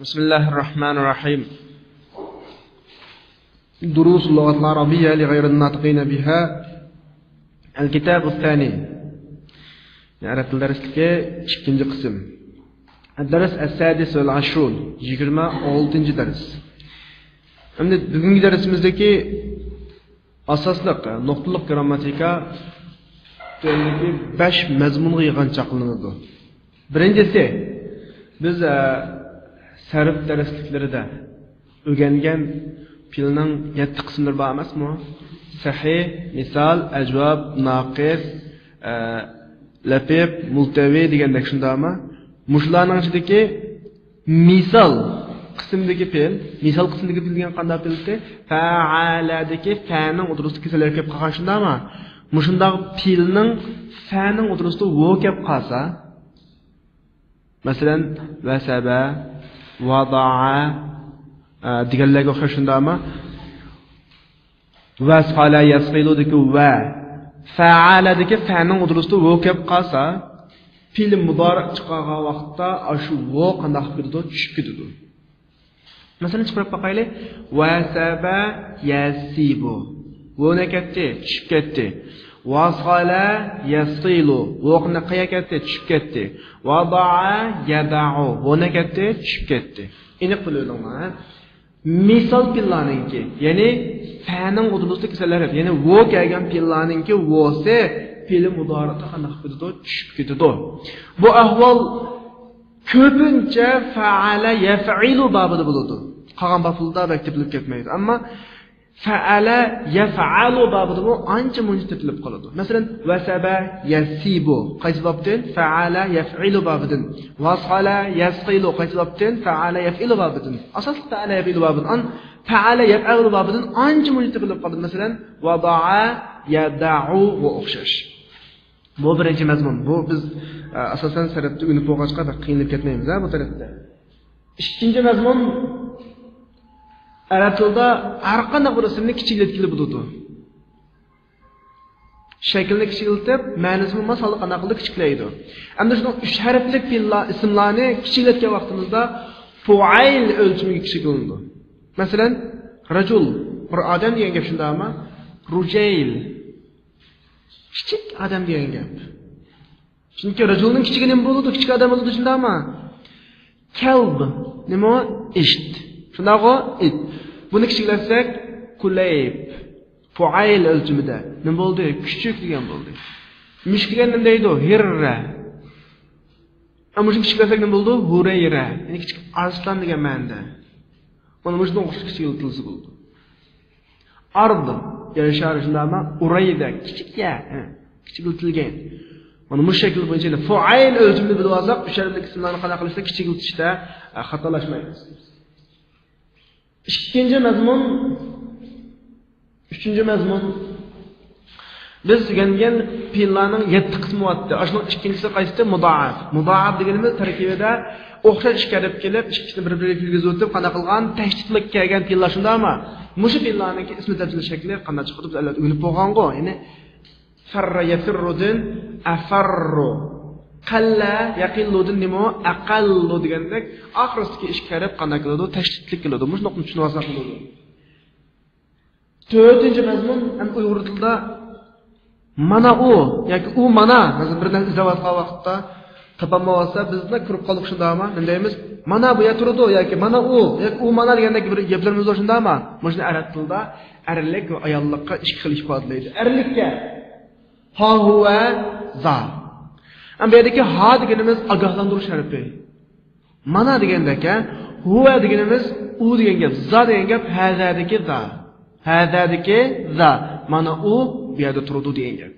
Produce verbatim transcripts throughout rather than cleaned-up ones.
بسم الله الرحمن الرحيم. دروس اللغة العربية لغير الناطقين بها. الكتاب الثاني. ئەرەب تىل دەرسلىكى ئىككىنچى قىسىم. الدرس السادس والعشرون، يىگىرمە ئالتىنچى دەرس. ئەمدى بۈگۈنكى دەرسىمىزدىكى ئاساسلىق، ئە، نۇقتىلىق گىرامماتىكا تۆۋەندىكى بەش مەزمۇنغا يىغىنچاقلىنىدۇ. بىرىنچىسى، بىز، ئە، سەرپ دەرسلىكلىرىدە ئۆگەنگەن پېئىلنىڭ يەتتە قىسىملىرى بار ئەمەسمۇ؟ سەھىھ، مىسال، ئەجۋاب، ناقىس، ئە، لەپىپ، مۇلتەۋى دېگەندەك، شۇنداقمۇ؟ مۇشۇلارنىڭ ئىچىدىكى مىسال قىسمىدىكى پېئىل، مىسال قىسمىدىكى پېئىل دېگەن قانداق پېئىل؟ فەئەلەدىكى فەنىڭ ئوتتۇرىسىدا كېسەل ھەرپ كەپ قالغان، شۇنداقمۇ؟ مۇشۇنداق پېئىلنىڭ فەنىڭ ئوتتۇرىسىدا ۋو كەپ قالسا، مەسىلەن، ۋەسەبە، ۋادائە، ئە، دېگەنلەرگە ئوخشاش، شۇنداقمۇ؟ ۋەسقالە يەسقىلۇدىكى ۋە، فەئەلەدىكى فەنىڭ ئوتتۇرىسىدا ۋو كەپ قالسا، پېئىل مۇدارىئ چىقارغان ۋاقىتتا ئاشۇ ۋو قانداق قىلىپ كېتىدۇ؟ چۈشۈپ كېتىدۇ. مەسىلەن، چىقىرىپ باقايلى. ۋەسەبە يەسىبۇ. ۋو نەكەتتى، چۈشۈپ كەتتى. ۋەسقالە يەسقىلۇ. ۋو قانداق قايا كەتتى؟ چۈشۈپ كەتتى. ۋادائە يەدەئۇ. ۋو نەكەتتى، چۈشۈپ كەتتى. ئېنىق بىلىۋېلىڭلار، ھە؟ مىسال پېئىللارنىڭكى، يەنى فەنىڭ ئوتتۇرىسىدا كېسەل ھەرپ، يەنى ۋو كەلگەن پېئىللارنىڭكى ۋوسى پېئىل مۇدارىئتا قانداق كېتىدۇ؟ چۈشۈپ كېتىدۇ. بۇ ئەھۋال كۆپىنچە فەئەلە يەفئىلۇ بابىدا بولىدۇ. قالغان بابلاردا بەك تېپىلىپ كەتمەيدۇ. ئەمما فەئەلە يەفئەلۇ بابىدىمۇ ئانچە مۇنچە تېپىلىپ قالىدۇ. مەسىلەن، ۋەسەبە يەسىبۇ، قايسى بابتىن؟ فەئەلە يەفئىلۇ بابىدىن. ۋەسقالە يەسقىلۇ، قايسى بابتىن؟ فەئەلە يەفئىلۇ بابىدىن. ئاساسلىق فەئەلە يەفئىلۇ بابىدىن. ئان، فەئەلە يەفئەلۇ بابىدىن ئانچە مۇنچە تېپىلىپ قالىدۇ. مەسىلەن، ۋادائە يەدەئۇغا ئوخشاش. بۇ بىرىنچى مەزمۇن. بۇ بىز، ئە، ئاساسەن سەرەپتە ئۆگىنىپ بولغاچقا بەك قىينىلىپ كەتمەيمىز، ھە، بۇ تەرەپتە. ئىككىنچى مەزمۇن، ئەرەب تىلىدا ھەر قانداق بىر ئىسىمنى كىچىكلەتكىلى بولىدۇ. شەكلىنى كىچىكلىتىپ، مەنىسى بولماس ھالدا قانداق قىلىدۇ؟ كىچىكلەيدۇ. ئەمدى شۇنىڭ ئۈچ ھەرپلىك پېئىللار، ئىسىملارنى كىچىكلەتكەن ۋاقتىمىزدا فۇئەيل ئۆلچىمىگە كىچىكلىنىدۇ. مەسىلەن، رەجۇل، بىر ئادەم دېگەن گەپ شۇنداقمۇ؟ رۇجەيل، كىچىك ئادەم دېگەن گەپ. چۈنكى رەجۇلنىڭ كىچىكى نېمە بولىدۇ؟ كىچىك ئادەم بولىدۇ، شۇنداقمۇ؟ كەلب، نېمە ئۇ؟ ئىت. شۇنداقغۇ؟ ئىت. بۇنى كىچىكلەتسەك، كۇلەيب. فۇئەيل ئۆلچىمىدە. نېمە بولدى؟ كۈچۈك دېگەن بولدى. مۈشۈك دېگەن نېمە دەيدۇ؟ ھىررە. ئەمما مۇشۇنى كىچىكلەتسەك نېمە بولىدۇ؟ ھۇرەيرە. يەنى كىچىك ئارسلان دېگەن مەنىدە. مانا مۇشۇنىڭغا ئوخشاش كىچىكلىتىلسە بولىدۇ. ئارض، يەر شارى شۇنداقمۇ؟ ئۇرەيدە، كىچىك يەر، ھە، كىچىكلىتىلگەن. مانا مۇشۇ شەكىل بويىچە فۇئەيل ئۆلچىمىنى بىلىۋالساق، ئۈچ ھەرپلىك ئىسىملارنى قانداق قىلىشتا كىچىكلىتىشتە، ئە، خاتالاشمايمىز. ئىككىنچى مەزمۇن، ئۈچىنچى مەزمۇن. بىز ئۆگەنگەن پېئىللارنىڭ يەتتە قىسمى بارتتى. ئاشۇنىڭ ئىككىنچىسى قايسى؟ مۇدائەپ. مۇدائەپ دېگىنىمىز تەركىبىدە ئوخشاش ئىككى ھەرپ كېلىپ، ئىككىسىنى بىر-بىرىگە كىرگۈزۈۋېتىپ، قانداق قىلغان؟ تەشدىتلىك كەلگەن پېئىللار شۇنداقمۇ؟ مۇشۇ پېئىللارنىڭكى ئىسمى تەبدىل شەكلى قانداق چىقىدۇ؟ بىز ئەلۋەتتە ئۆگىنىپ بولغانغۇ. يەنى فەررە يەفىررۇدىن ئەفەررۇ. قەللە يەقىللۇدىن نېمە ئۇ؟ ئەقەللۇ دېگەندەك، ئاخىرىسىدىكى ئىككى ھەرپ قانداق كېلىدۇ؟ تەشدىتلىك كېلىدۇ. مۇشۇ نۇقتىنى چۈشىنىۋالساق بولىدۇ. تۆتىنچى مەزمۇن، ئەمدى ئۇيغۇر تىلىدا مانا ئۇ ياكى ئۇ مانا، مەسىلەن، بىر نەرسە ئىزدەۋاتقان ۋاقىتتا تاپالمايۋاتسا، بىزلا كۆرۈپ قالدۇق شۇنداقمۇ؟ نېمە دەيمىز؟ مانا بۇ يەردە تۇرىدۇ ياكى مانا ئۇ ياكى ئۇ مانا دېگەندەك بىر گەپلىرىمىز بار شۇنداقمۇ؟ مۇشۇنى ئەرەب تىلىدا ئەرلىك ۋە ئاياللىققا ئىككى خىل ئىپادىلەيدۇ. ئەرلىككە ھا، ھۇۋە، زا. ئەمما بۇ يەردىكى ھا دېگىنىمىز ئاگاھلاندۇرۇش ھەرپى. مانا دېگەندەك، ھە؟ ھۇۋە دېگىنىمىز ئۇ دېگەن گەپ، زا دېگەن گەپ ھەزەدىكى زا. ھەزەدىكى زا. مانا ئۇ بۇ يەردە تۇرىدۇ دېگەن گەپ.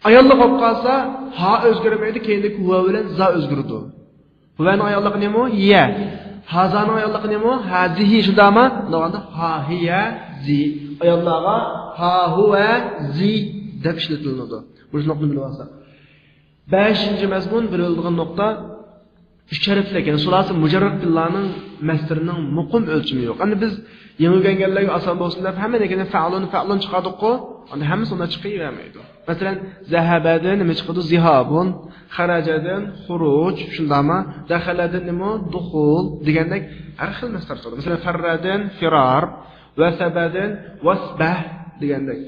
ئاياللىق بولۇپ قالسا، ھا ئۆزگەرمەيدۇ، كېيىندىكى ھۇۋە بىلەن زا ئۆزگىرىدۇ. ھۇۋەنىڭ ئاياللىقى نېمە ئۇ؟ يە. ھازانىڭ ئاياللىقى نېمە ئۇ؟ ھازىھى، شۇنداقمۇ؟ بۇنداق بولغاندا ھاھىيە زى. ئاياللارغا ھا، ھۇۋە، زى دەپ ئىشلىتىلىدۇ. مۇشۇ نۇقتىنى بىلىۋالساق. بەشىنچى مەزمۇن، بىلىۋېلىدىغان نۇقتا. ئۈچ ھەرپلىك، يەنى سۇلاسە مۇجەررەد پېئىللارنىڭ مەسدىرىنىڭ مۇقىم ئۆلچىمى يوق. ئەمدى بىز يېڭى ئۆگەنگەنلەرگە ئاسان بولسۇن دەپ ھەممىنىڭكىنى فەئلۇن، فەئلۇن چىقاردۇققۇ، ئەمدى ھەممىسى ئۇنداق چىقىۋەرمەيدۇ. مەسىلەن، زەھەبەدىن نېمە چىقىدۇ؟ زىھابۇن. خەرەجەدىن خۇرۇج، شۇنداقمۇ؟ دەخەلەدىن نېمە؟ دۇخۇل دېگەندەك ھەر خىل مەسدەر چىقىدۇ. مەسىلەن، فەررەدىن فىرار، ۋەسەبەدىن ۋەسبەھ دېگەندەك.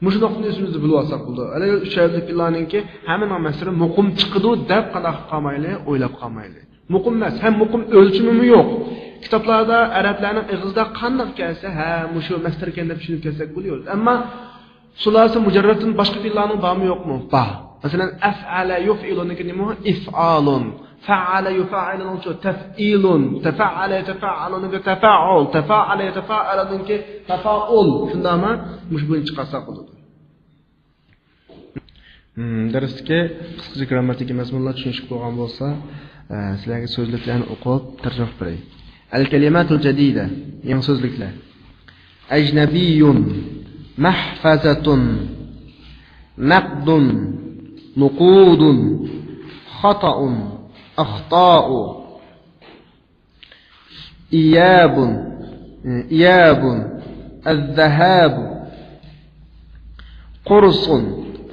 مۇشۇ نۇقتىنى ئۆزىمىزدە بىلىۋالساق بولىدۇ. ھەلى ئۈچ ھەرپلىك پېئىللارنىڭكى ھەممىنىڭ مەسدىرى مۇقىم چىقىدۇ دەپ قانداق قىلىپ قالمايلى، ئويلاپ قالمايلى. مۇقىم ئەمەس، ھەم مۇقىم ئۆلچىمىمۇ يوق. كىتابلاردا ئەرەبلەرنىڭ ئېغىزىدا قانداق كەلسە، ھە، مۇشۇ مەسدەر ئىكەن دەپ چۈشىنىپ كەلسەك بولۇۋېرىدۇ. ئەمما سۇلاسە مۇجەررەدتىن باشقا پېئىللارنىڭ بارمۇ يوقمۇ؟ بار. مەسىلەن، ئەفئەلە يۇفئىلۇنىڭكى نېمە؟ ئىفئالۇن. فەئەلە يۇفەئىلۇنىڭچۇ؟ تەفئىلۇن. تەفەئەلە يەتەفەئەلۇنىڭكى تەفەئۇل. تەفەئەلە يەتەفەئەلۇنىڭكى تەفەئۇل. شۇنداقمۇ؟ مۇشۇ بويىچە چىقارساق بولىدۇ. مم، دەرستىكى قىسقىچە گرامماتىكا مەزمۇنلار چۈشىنىشلىك بولغان بولسا، ئە، سىلەرگە سۆزلۈكلەرنى ئوقۇپ تەرجىمە قىلىپ بېرەي. الكلمات الجديدة، يېڭى سۆزلۈكلەر. أجنبي، محفظة، نقد، نقود، خطأ، أخطاء. إياب، إياب، الذهاب، قرص،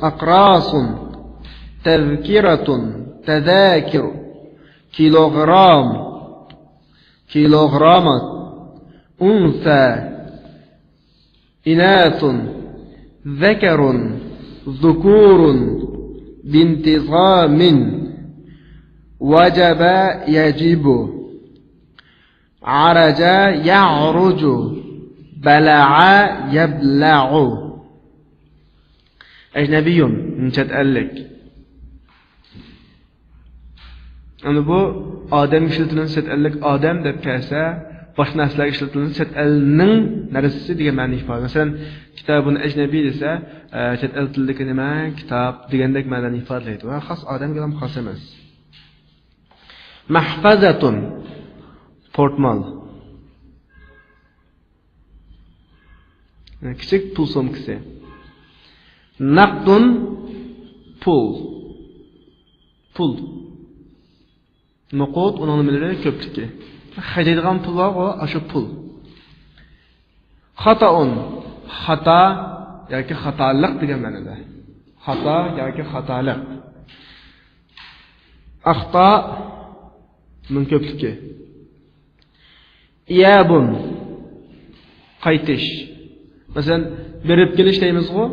أقراص، تذكرة، تذاكر، كيلوغرام، كيلوغرامات، أنثى، إناث، ذكر، ذكور، بانتظام، وجب، يجب، عرج، يعرج، بلع، يبلع. ئەجنەبىيۇن، چەت ئەللىك. ئەمدى بۇ ئادەمگە ئىشلىتىلىدۇ، چەت ئەللىك ئادەم دەپ كەلسە، باشقا نەرسىلەرگە ئىشلىتىلىدۇ، چەت ئەلنىڭ نەرسىسى دېگەن مەنىنى ئىپادىلەيدۇ. مەسىلەن، كىتابۇن ئەجنەبىي دېسە، ئە، چەت ئەل تىلىدىكى نېمە؟ كىتاب دېگەندەك مەنىنى ئىپادىلەيدۇ. ۋە خاس ئادەمگە ھەم خاس ئەمەس. مەھفەزەتۇن، پورتمال. كىچىك پۇل سومكىسى. نەقدۇن، پۇل. پۇل. نوقۇد، ئۇنىڭ نېمىلىرى؟ كۆپلۈكى. خەجلەيدىغان پۇل بارغۇ، ئاشۇ پۇل. خاتائۇن، خاتا ياكى خاتالىق دېگەن مەنىدە. خاتا ياكى خاتالىق. ئەختا، ئۇنىڭ كۆپلۈكى. ئىيابۇن، قايتىش. مەسىلەن، بېرىپ كېلىش دەيمىزغۇ؟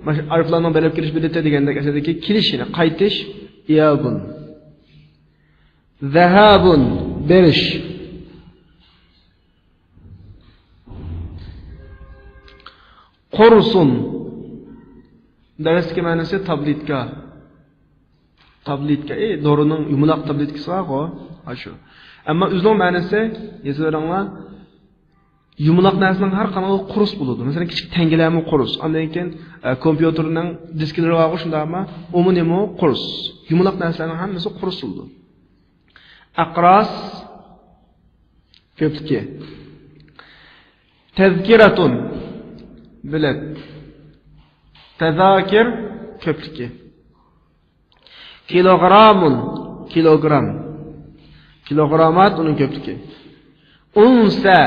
مانا شۇ ئايروپىلاننىڭ بېرىپ كېلىش بېلىتى دېگەندەك، ئەسلىدىكى كېلىش، يەنى قايتىش، ئىيابۇن. زەھابۇن، بېرىش. قۇرسۇن. دەرستىكى مەنىسى تابلېتكا. تابلېتكا، ئى، دورىنىڭ يۇمىلاق تابلېتكىسى بارغۇ، ئاشۇ. ئەمما ئۆزىنىڭ مەنىسى، يېزىۋېرىڭلار، يۇمىلاق نەرسىنىڭ ھەر قاندىقى قۇرس بولىدۇ. مەسىلەن، كىچىك تەڭگىلەرمۇ قۇرس. ئاندىن كېيىن، ئە، كومپيۇتېرنىڭ دىسكىلىرى بارغۇ، شۇنداقمۇ؟ ئۇمۇ نېمە؟ قۇرس. يۇمىلاق نەرسىلەرنىڭ ھەممىسى قۇرس بولىدۇ. ئەقراس، كۆپلۈكى. تەزكىرەتۇن، بېلەت. تەزاكىر، كۆپلۈكى. كىلوغرامۇن، كىلوگرام. كىلوغرامات، ئۇنىڭ كۆپلۈكى. ئۇنسە،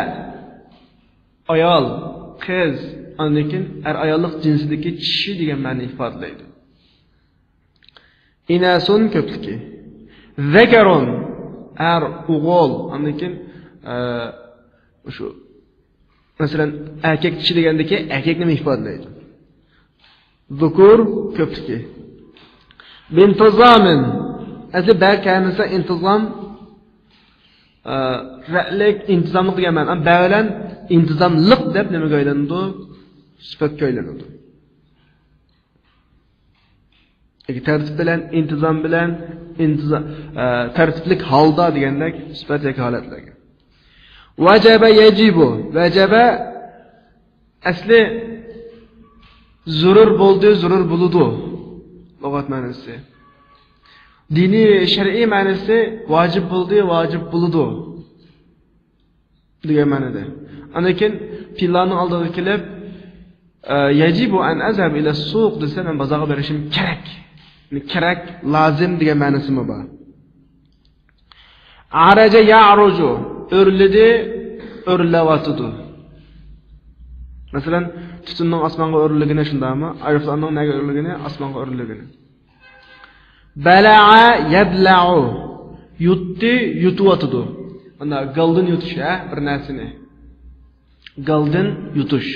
ئايال، قىز، ئاندىن كېيىن ئەر-ئاياللىق جىنسىدىكى چىشى دېگەن مەنىنى ئىپادىلەيدۇ. ئىناسۇن، كۆپلۈكى. زەكەرۇن، ئەر، ئوغۇل، ئاندىن كېيىن، ئە، شۇ، مەسىلەن، ئەركەك چىشى دېگەندىكى ئەركەكنى ئىپادىلەيدۇ. زۇكۇر، كۆپلۈكى. بىنتىزامىن، ئەسلى بە كەلمىسە ئىنتىزام، ئە، رەئلىك، ئىنتىزاملىق دېگەن مەنە. بە بىلەن ئىنتىزاملىق دەپ نېمىگە ئايلىنىدۇ؟ سۈپەتكە ئايلىنىدۇ. ياكى تەرتىپ بىلەن، ئىنتىزام بىلەن، ئىنتىزا-، ئە، تەرتىپلىك ھالدا دېگەندەك سۈپەت ياكى ھالەتلەرگە. ۋەجەبە يەجىبۇ. ۋەجەبە ئەسلى زۆرۈر بولدى، زۆرۈر بولىدۇ. لۇغەت مەنىسى. دىنىي، شەرئىي مەنىسى ۋاجىپ بولدى، ۋاجىپ بولىدۇ. دېگەن مەنىدە. ئاندىن كېيىن پېئىللارنىڭ ئالدىغا كېلىپ، ئە، يەجىبۇ ئەن ئەزھەب ئىلە سۇق دېسە، مەن بازارغا بېرىشىم كېرەك. يەنى كېرەك، لازىم دېگەن مەنىسىمۇ بار. ئەرەجە يەئرۇجۇ، ئۆرلىدى، ئۆرلەۋاتىدۇ. مەسىلەن، تۈتۈننىڭ ئاسمانغا ئۆرلىگىنى شۇنداقمۇ؟ ئايروپىلاننىڭ نەگە ئۆرلىگىنى؟ ئاسمانغا ئۆرلىگىنى. بەلەئە يەبلەئۇ، يۇتتى، يۇتۇۋاتىدۇ. مانا گالدىن يۇتۇش، ھە، بىر نەرسىنى. گالدىن يۇتۇش.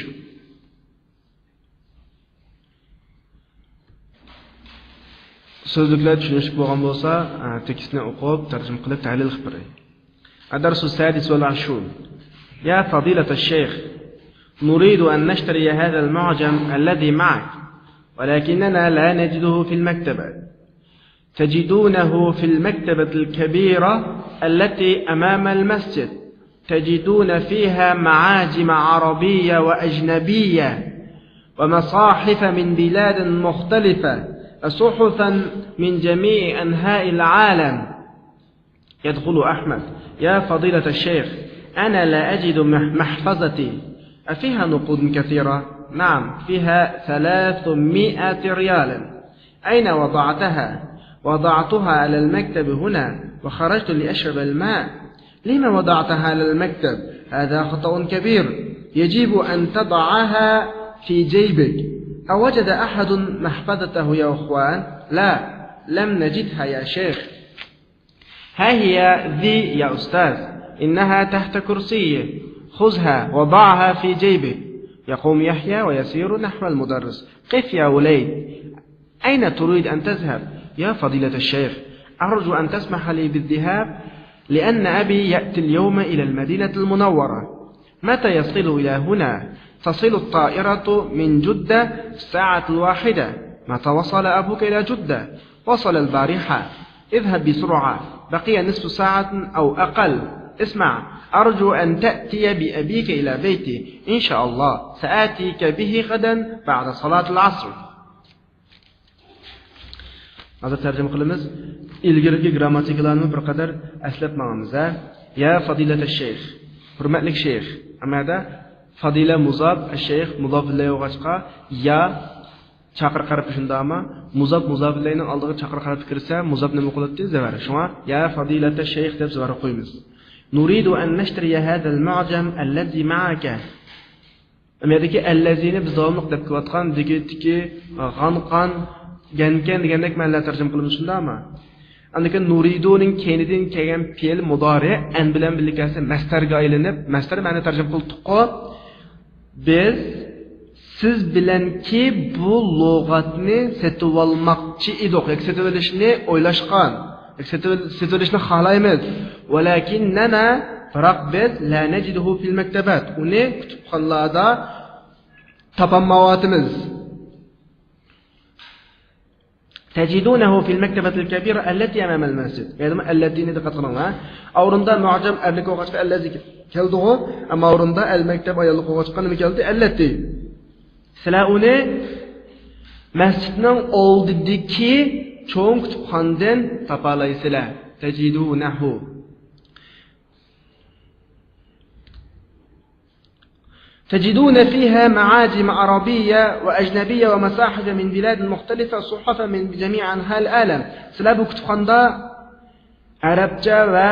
سۆزلۈكلەر چۈشىنىشلىك بولغان بولسا، ئە، تېكىستنى ئوقۇپ، تەرجىمە قىلىپ، تەھلىل قىلىپ بېرەي. الدرس السادس والعشرون. يا فضيلة الشيخ، نريد أن نشتري هذا المعجم الذي معك، ولكننا لا نجده في المكتبة. تجدونه في المكتبة الكبيرة التي أمام المسجد، تجدون فيها معاجم عربية وأجنبية، ومصاحف من بلاد مختلفة، وصحفا من جميع أنحاء العالم. يدخل أحمد: يا فضيلة الشيخ، أنا لا أجد مح-، محفظتي، أفيها نقود كثيرة؟ نعم، فيها ثلاثمائة ريال. أين وضعتها؟ وضعتها على المكتب هنا، وخرجت لأشرب الماء. لم وضعتها على المكتب؟ هذا خطأ كبير، يجب أن تضعها في جيبك. أوجد أحد محفظته يا أخوان؟ لا، لم نجدها يا شيخ. ها هي ذي يا أستاذ، إنها تحت كرسيه، خذها وضعها في جيبك. يقوم يحيى ويسير نحو المدرس. قف يا وليد، أين تريد أن تذهب؟ يا فضيلة الشيخ، أرجو أن تسمح لي بالذهاب، لأن أبي يأتي اليوم إلى المدينة المنورة. متى يصل إلى هنا؟ تصل الطائرة من جدة الساعة الواحدة. متى وصل أبوك إلى جدة؟ وصل البارحة. اذهب بسرعة، بقي نصف ساعة أو أقل. اسمع، أرجو أن تأتي بأبيك إلى بيتي إن شاء الله، سآتيك به غدا بعد صلاة العصر. ھازىر تەرجىمە قىلىمىز. ئىلگىرىكى گرامماتىكىلارنى بىر قەدەر ئەسلەپ ماڭىمىز، ھە. يا فضيلة الشيخ، ھۆرمەتلىك شەيخ. ئەمما يەردە فەدىلە مۇزاپ، ئەششەيخ مۇزاپ ئىلەيھى بولغاچقا، يا چاقىرىق ھەرپى شۇنداقمۇ؟ مۇزاپ مۇزاپ ئىلەيھىنىڭ ئالدىغا چاقىرىق ھەرپى كىرسە، مۇزاپ نېمە قىلاتتى؟ زەۋەر. شۇڭا يا فەدىلەتە شەيخ دەپ زەۋەر قويىمىز. نۇرىدۇ ئەن نەشتىرىيە ھەزەل مۇئجەم ئەللەزى مەئەكە. ئەمەدىكى ئەللەزىنى بىز داۋاملىق دەپ كېلىۋاتقان دېگۈتتىكى غانقان، گەنكەن دېگەندەك مەنىلەر تەرجىمە قىلىمىز، شۇنداقمۇ؟ ئاندىن كېيىن نۇرىدۇنىڭ كەينىدىن كەلگەن پېئىل مۇدارى ئەن بىلەن بىللە كەلسە مەستەرگە ئايلىنىپ، مەستەر مەنە تەرجىمە قىلدۇققۇ. بىز سىز بىلەنكى بۇ لۇغەتنى سېتىۋالماقچى ئىدۇق، ياكى سېتىۋېلىشنى ئويلاشقان، ياكى سېتىۋېل-، سېتىۋېلىشنى خالايمىز. ۋەلەكىننەنا، بىراق بىز، لا نەجىدۇھۇ فىل مەكتەبەت، ئۇنى كۇتۇپخانىلاردا تاپالمايۋاتىمىز. تەجىدۇنەھۇ فىل مەكتەبەتىل كەبىرە ئەللەتى ئەمامەل مەسجىد. يەنى ئەللەتىنى دىققەت قىلىڭلار. ئاۋرۇندا مۇئجەم ئەرلىك بولغاچقا ئەللەزى كەلدىغۇ، ئەمما ئاۋرۇندا ئەل مەكتەب ئاياللىق بولغاچقا نېمە كەلدى؟ ئەللەتى. سىلەر ئۇنى مەسچىتنىڭ ئالدىدىكى چوڭ كۇتۇپخانىدىن تاپالايسىلەر. تەجىدۇنەھۇ. تجدون فيها معاجم عربية وأجنبية ومصاحف من بلاد مختلفة، صحفا من جميع أنحاء العالم. سىلەر بۇ كۇتۇپخانىدا ئەرەبچە ۋە،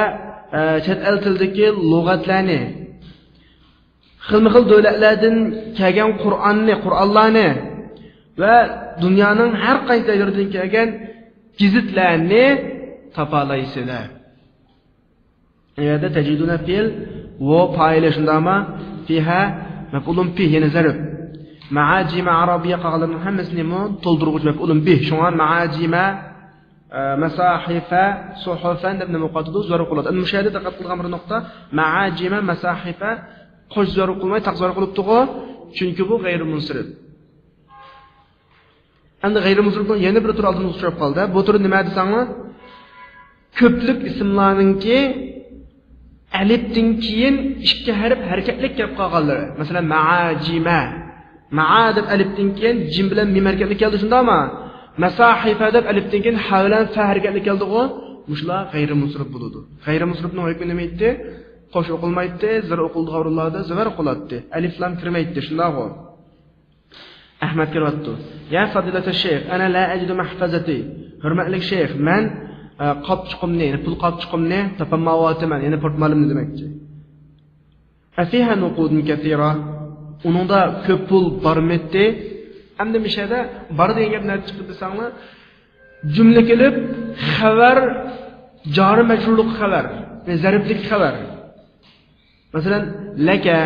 ئە، چەت ئەل تىلىدىكى لۇغەتلەرنى، خىلمۇ خىل دۆلەتلەردىن كەلگەن قۇرئاننى، قۇرئانلارنى ۋە دۇنيانىڭ ھەر قايسى يېرىدىن كەلگەن گېزىتلەرنى تاپالايسىلەر. ئۇ يەردە تەجىدۇنە پېئىل، ۋو پائىلى شۇنداقمۇ؟ فىھە مەپئۇلۇن بىھ، يەنى زەرب. مەئاجىمە ئارابىيە قالغانلىرىنىڭ ھەممىسىنىمۇ تولدۇرغۇچ مەپئۇلۇن بىھ. شۇڭا مەئاجىمە، ئە، مەساھىفە، سۇھۇفەن دەپ نېمە قىلىۋاتىدۇ؟ زەرب قىلىۋاتىدۇ. ئەمما مۇشۇ يەردە دىققەت قىلغان بىر نۇقتا، مەئاجىمە، مەساھىفە، قوش زەرب قىلماي، تاق زەرب قىلىپتىغۇ. چۈنكى بۇ غەيرىي مۇنسەرىپ. ئەمدى غەيرىي مۇنسەرىپنىڭ يەنە بىر تۈرى ئالدىمىزغا ئۇچراپ قالدى. بۇ تۈرى نېمە دېسەڭلار؟ كۆپلۈك ئىسىملارنىڭكى ئەلىپتىن كېيىن ئىككى ھەرپ ھەرىكەتلىك كەپ قالغانلىرى. مەسىلەن، مەئاجىمە. مەئا دەپ ئەلىپتىن كېيىن جىم بىلەن مىم ھەرىكەتلىك كەلدى، شۇنداقمۇ؟ مەساھىفە دەپ ئەلىپتىن كېيىن ھە بىلەن فە ھەرىكەتلىك كەلدىغۇ؟ مۇشۇلار غەيرىي مۇنسەرىپ بولىدۇ. غەيرىي مۇنسەرىپنىڭ ھۆكمى نېمە ئىدى؟ قوش ئوقۇلمايتتى، زەرب ئوقۇلىدىغان ئورۇنلاردا زەرب قىلاتتى. ئەلىف لام كىرمەيتتى، شۇنداقغۇ؟ ئەھمەد كىرىۋاتىدۇ. يا فضيلة الشيخ، أنا لا أجد محفظتي. ھۆرمەتلىك شەيخ، مەن ئە، قاپچۇقۇمنى، يەنى پۇل قاپچۇقۇمنى تاپالمايۋاتىمەن، يەنى پورتمالىمنى دېمەكچى. ئەفىھا نۇقۇدۇن كەسىرا، ئۇنىڭدا كۆپ پۇل بارمىتتى؟ ئەمدى مۇشەدە بار دېگەن گەپ نەدە چىقتى دېسەڭلار، جۈملە كېلىپ خەۋەر، جارى مەجرۇرلۇق خەۋەر، يەنى زەرپلىك خەۋەر. مەسىلەن، لەكە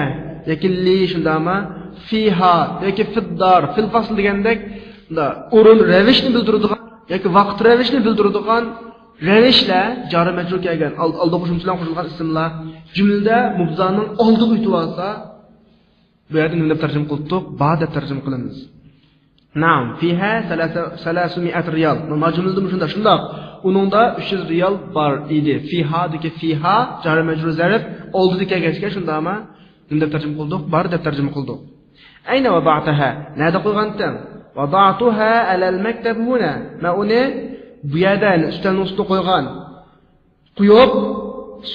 ياكى لى شۇنداقمۇ؟ فىھا ياكى فىددار، فىل فەسل دېگەندەك، مۇنداق ئورۇن رەۋىشنى بىلدۈرىدىغان ياكى ۋاقىت رەۋىشنى بىلدۈرىدىغان رەۋىشلەر جارى مەجرۇر كەلگەن، ئال-، ئالدى قوشۇمچە بىلەن قوشۇلغان ئىسىملار، جۈملىدە مۇبتەدانىڭ ئالدىغا ئۆتۈۋالسا، بۇ يەردە نېمە دەپ تەرجىمە قىلدۇق؟ بار دەپ تەرجىمە قىلىمىز. نعم، فيها ثلاثة، ثلاثمائة ريال. مانا جۈملىدىمۇ شۇنداق، شۇنداق. ئۇنىڭدا ئۈچ يۈز رىيال بار ئىدى. فىھادىكى فىھا، جارى مەجرۇر زەرپ، ئالدىدا كەلگەچكە شۇنداقما نېمە دەپ تەرجىمە قىلدۇق؟ بار دەپ تەرجىمە قىلدۇق. أين وضعتها؟ نەدە قويغانتىڭ؟ وضعتها على المكتب هنا. مەن ئۇنى بۇ يەردە، يەنى ئۈستەلنىڭ ئۈستىدە قويغان. قويۇپ،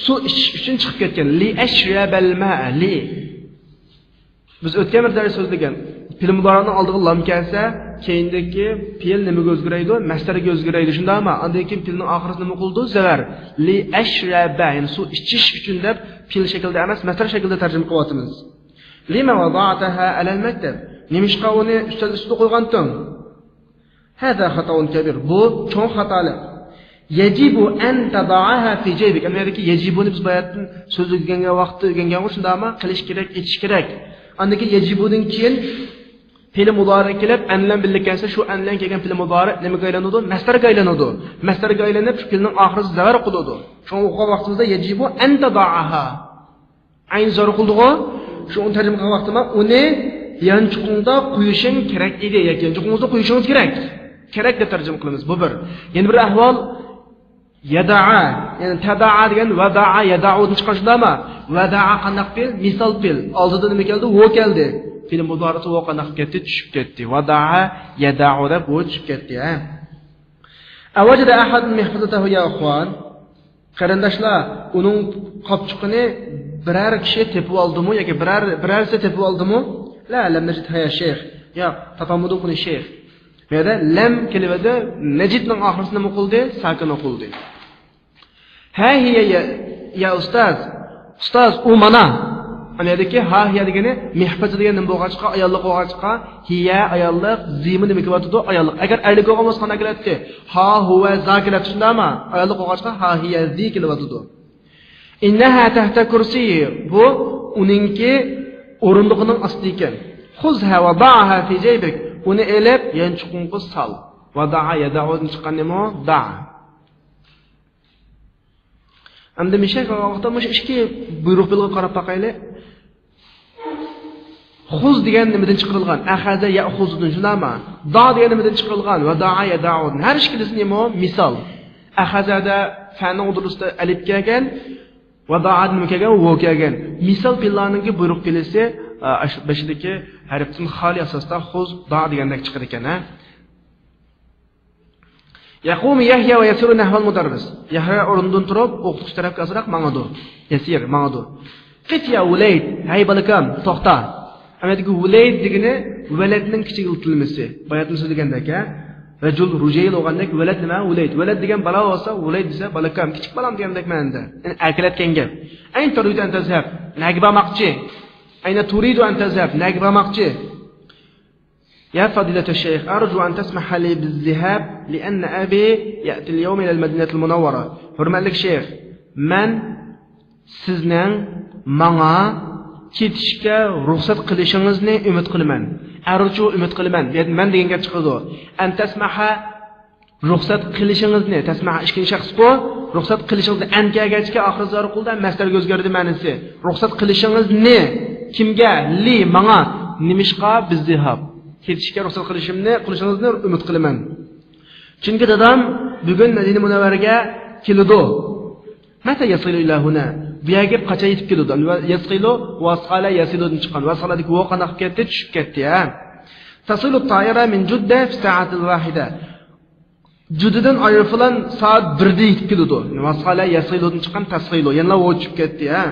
سۇ ئىچىش ئۈچۈن چىقىپ كەتكەن. لىئەشرەبەل ماء، لى. بىز ئۆتكەن بىر دەرس سۆزلىگەن. پېئىل مۇدارىئنىڭ ئالدىغا لام كەلسە، كېيىندىكى پېئىل نېمىگە ئۆزگىرەيدۇ؟ مەسدەرگە ئۆزگىرەيدۇ. شۇنداقمۇ؟ ئاندىن كېيىن پېئىلنىڭ ئاخىرىسى نېمە قىلىدۇ؟ زەۋەر. لىئەشرەبە، يەنى سۇ ئىچىش ئۈچۈن دەپ پېئىل شەكلىدە ئەمەس، مەسدەر شەكلىدە تەرجىمە قىلىۋاتىمىز. لم وضعتها على المكتب؟ نېمىشقا ئۇنى ئۈستەل ئۈستىدە قويغانتىڭ؟ هذا خطأ كبير. بۇ چوڭ خاتالىق. يجب أن تضعها في جيبك. ئەمەلىيەتتىكى يەجىبۇنى بىز باياتىن سۆزلىگەن ۋاقىتتا ئۆگەنگەنغۇ، شۇنداقمۇ؟ قىلىش كېرەك، ئېتىش كېرەك. ئاندىن كېيىن يەجىبۇدىن كېيىن پېئىل مۇدارىئ كېلىپ، ئەن بىلەن بىللە كەلسە، شۇ ئەن بىلەن كەلگەن پېئىل مۇدارىئ نېمىگە ئايلىنىدۇ؟ مەسدەرگە ئايلىنىدۇ. مەسدەرگە ئايلىنىپ، شۇ پېئىلنىڭ ئاخىرىسى زەۋەر قىلىدۇ. شۇڭا ئوقۇغان ۋاقتىمىزدا يجب أن تضعها. ئەينى جار قىلدىغۇ؟ شۇ ئۇنى تەرجىمە قىلغان ۋاقتىدا ئۇنى يانچۇقۇڭدا قويۇشۇڭ كېرەك ئىدى ياكى يانچۇقىڭىزدا قويۇشىڭىز كېرەك. كېرەك دەپ تەرجىمە قىلىمىز. بۇ بىر. يەنە بىر ئەھۋال، يەدەئە، يەنى تەدەئە دېگەن ۋەدەئە، يەدەئۇدىن چىققان شۇنداقمۇ؟ ۋەدەئە قانداق پېئىل؟ مىسال پېئىل. ئالدىدا نېمە كەلدى؟ ۋو كەلدى. پېئىل مۇدارىئسى ۋو قانداق كەتتى؟ چۈشۈپ كەتتى. ۋەدەئە يەدەئۇ دەپ ۋو چۈشۈپ كەتتى. ھە. أوجد أحد محفظته يا أخوان؟ قېرىنداشلار، ئۇنىڭ قاپچۇقىنى بىرەر كىشى تېپىۋالدىمۇ ياكى بىرەر، بىرەرسى تېپىۋالدىمۇ؟ لا، لم نجدها يا شيخ. ياق، تاپالمىدۇق ئۇنى شەيخ. بۇ يەردە لەم كېلىۋىدى، نەجىدنىڭ ئاخىرىسى نېمە قىلدى؟ ساكىن ئوقۇلدى. ھە ھىيە يا، يا ئۇستاز. ئۇستاز، ئۇ مانا. ئەمەلىيەتتىكى ھا ھىيە دېگىنى مىھپىتى دېگەن نېمە بولغاچقا، ئاياللىق بولغاچقا، ھىيە ئاياللىق، زىمۇ نېمە كېلىۋاتىدۇ؟ ئاياللىق. ئەگەر ئەرلىك بولغان بولسا قانداق كېلەتتى؟ ھا، ھۇۋە، زا كېلەتتى، شۇنداقمۇ؟ ئاياللىق بولغاچقا ھا ھىيە زى كېلىۋاتىدۇ. إنها تحت كرسيه، بۇ ئۇنىڭكى ئورۇندۇقىنىڭ ئاستىدا ئىكەن. خذها وضعها في جيبك، ئۇنى ئېلىپ يانچۇقۇڭغا سال. ۋەدەئە يەدەئۇدىن چىققان نېمە ئۇ؟ دەئە. ئەمدى مىشەك ۋاقىتتا مۇشۇ ئىككى بۇيرۇق پېئىلغا قاراپ باقايلى. خۇز دېگەن نېمىدىن چىقىرىلغان؟ ئەخەزە يەئخۇزۇدىن، شۇنداقمۇ؟ دەئە دېگەن نېمىدىن چىقىرىلغان؟ ۋەدەئە يەدەئۇدىن. ھەر ئىككىلىسى نېمە ئۇ؟ مىسال. ئەخەزەدە فەنىڭ ئوتتۇرىسىدا ئەلىپ كەلگەن، ۋەدەئەدە نېمە كەلگەن؟ ۋو كەلگەن. مىسال پېئىللارنىڭكى بۇيرۇق پېئىلى، ئا، ئاش-، بېشىدىكى ھەرپتىن خالىي ئاساستا خۇز، دەئە دېگەندەك چىقىدىكەن، ھە؟ يقوم يحيى ويسير نحو المدرس. يەھيا ئورنىدىن تۇرۇپ، ئوقۇتقۇچى تەرەپكە ئازراق ماڭىدۇ. يەسىر، ماڭىدۇ. قف يا وليد، ھەي بالىكام، توختا. ئەمەلىيەتتىكى وليد دېگىنى ۋەلەدنىڭ كىچىكلىتىلمىسى. باياتىن سۆزلىگەندەك، ھە؟ رەجۇل، رۇجەيل بولغاندەك، ۋەلەد نېمە؟ وليد. ۋەلەد دېگەن بالا بولسا، وليد دېسە، بالىكام، كىچىك بالام دېگەندەك مەنىدە. يەنى ئەركىلەتكەن گەپ. أين تريد أن تذهب؟ نەگە بارماقچى؟ أين تريد أن تذهب؟ نەگە بارماقچى؟ يا فضيلة الشيخ، أرجو أن تسمح لي بالذهاب، لأن أبي يأتي اليوم إلى المدينة المنورة. ھۆرمەتلىك شەيخ، مەن سىزنىڭ ماڭا كېتىشكە رۇخسەت قىلىشىڭىزنى ئۈمىد قىلىمەن. ئەرجۇ، ئۈمىد قىلىمەن. بۇ يەردە مەن دېگەن گەپ چىقىدۇ. أن تسمح، رۇخسەت قىلىشىڭىزنى، تسمح ئىككىنچى شەخسقۇ، رۇخسەت قىلىشىڭىزنى، ئەن كەلگەچكە ئاخىرى زار قىلدى، مەسدەرگە ئۆزگەردى مەنىسى. رۇخسەت قىلىشىڭىزنى، كىمگە؟ لى، ماڭا. نېمىشقا؟ بالذهاب. كېتىشكە رۇخسەت قىلىشىمنى، قىلىشىڭىزنى ئۈمىد قىلىمەن. چۈنكى دادام بۈگۈن مەدىنە مۇنەۋۋەرىگە كېلىدۇ. متى يصل إلى هنا؟ بۇ يەرگە قاچان يېتىپ كېلىدۇ؟ يصل، ۋاسقالە يەسىلۇدىن چىققان. ۋاسقالەدىكى ۋو قانداق كەتتى؟ چۈشۈپ كەتتى، ھە. تصل الطائرة من جدة في الساعة الواحدة. جۇددىدىن ئايروپىلان سائەت بىردە يېتىپ كېلىدۇ. ۋاسقالە يەسىلۇدىن چىققان تەسقىلۇ. يەنىلا ۋو چۈشۈپ كەتتى، ھە.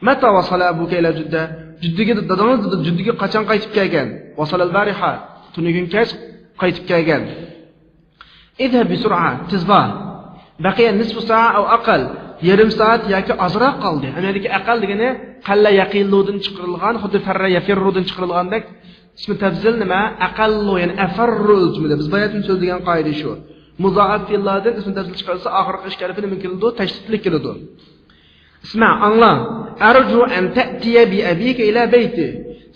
متى وصل أبوك إلى جدة؟ جۇددىگە دادىڭىز جۇددىگە قاچان قايتىپ كەلگەن؟ وصل البارحة. تۈنۈگۈن كەچ قايتىپ كەلگەن. اذهب بسرعة، تېز بار. بەقىيە نىسفۇ سائە ئەۋ ئەقەل. يېرىم سائەت ياكى ئازراق قالدى. ئەمەلىيەتتىكى ئەقەل دېگىنى قەللە يەقىلۇدىن چىقىرىلغان، خۇددى فەررە يەفىررۇدىن چىقىرىلغاندەك ئىسمى تەپزىل نېمە؟ ئەقەللۇ، يەنى ئەفەررۇ ئۆلچىمىدە. بىز باياتىن سۆزلىگەن قائىدە شۇ. مۇزائەپ پېئىللاردىن ئىسمى تەپزىل چىقىرىلسا، ئاخىرقى ئىككى ھەرپى نېمە كېلىدۇ؟ تەشدىدلىك كېلىدۇ. ئىسمە، ئاڭلا. ئەرجۇ ئەن تەتىيە بىئەبىكە ئىلە بەيتى.